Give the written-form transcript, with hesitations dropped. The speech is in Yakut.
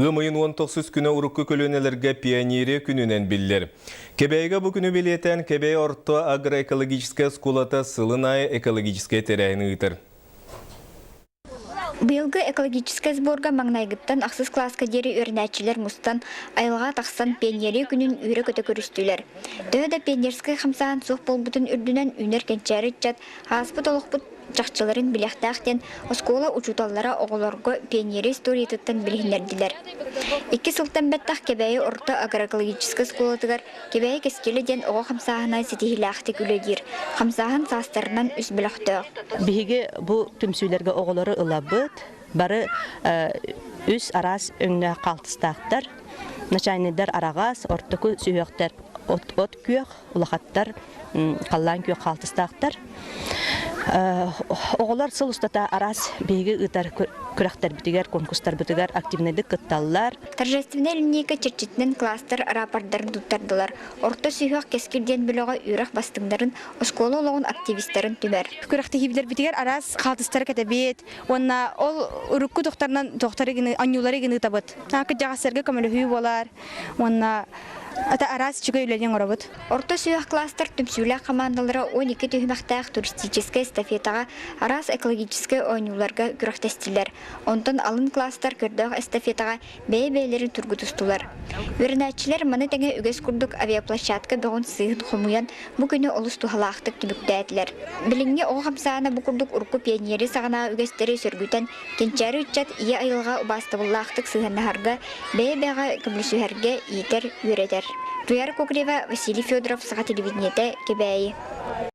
Ыам ыйын 19 күнэ урукку көлүөнэлэргэ Пионерия күнүнэн биллэр. Кэбээйигэ бу күнү бэлиэтээн Кэбээйи орто агроэкологическай оскуолата сылын аайы экологическай тэрээһин ыытар. Быйылгы экологическай сборга маҥнайгыттан ахсыс кылааска диэри үөрэнээччилэр мустан, айылҕаҕа тахсан Пионерия күнүн үөрэ-көтө көрүстүлэр. Төһө да пионерскай хамсааһын суох буолбутун үрдүнэн үүнэр кэнчээри ыччат ааспыт олохпут чахчыларын билиэхтээх диэн оскуола учууталлара оҕолорго пионерия историятыттан билиһиннэрдилэр. Икки сылтан бэттэх Кэбээйи орто агроэкологическай оскуолатыгар Кэбээйи кэскилэ диэн оҕо хамсааһына ситиһиилээхтик үлэлиир. Хамсааһын саастарынан үс бөлөхтөөх. Биһиги бу түмсүүлэргэ оҕолору ылабыт. Бары үс араас өҥнөөх хаалтыстаахтар. Начальнайдар араҕас, ортоку сүһүөхтэр от күөх, улахаттар халлаан күөх хаалтыстаахтар. Оҕолор сыл устата араас биһиги ыытар күрэхтэрбитигэр, конкурстарбытыгар активнайдык кытталлар. Торжественнай линейка чэрчитинэн класстар рапордарын туттардылар. Орто сүһүөх Кэскил диэн бөлөҕө үөрэх бастыҥнарын, оскуола олоҕун активистарын түмэр. Күрэхтэһиилэрбитигэр араас хаалтыстары кэтэбит уонна ол урукку тохтарынан тохтары гыны онньуулары гыны ыытабыт. Кырдьаҕастарга көмөлөһүү буолар уонна ата араас үчүгэй үлэни оҥоробут. Орто сүһүөх класстар түмсүүлээх хамаандалара 12 түһүмэхтээх туристическай эстафетаҕа араас экологическай оонньууларга күрэхтэстилэр. Онтон алын класстар көрдөөх эстафетаҕа бэйэ-бэйэлэрин тургутустулар. Үөрэнээччилэр маны тэҥэ үгэс курдук авиаплощадка бөҕүн-сыыһын хомуйан, бу күнү олус туһалаахтык түмүктээтилэр. Билиҥҥи оҕо хамсаана бу курдук урукку пионерия саҕанааҕы үгэстэри сөргүтэн, кэнчээри ыччат ийэ айылҕа убаастабыллаахтык сыһыаннаһарга, бэйэ-бэйэҕэ көмөлөсүһэргэ иитэр, үөрэтэр. Туяра Кокрева, Василий Федоров, Саха телевидениетэ, Кэбээйи.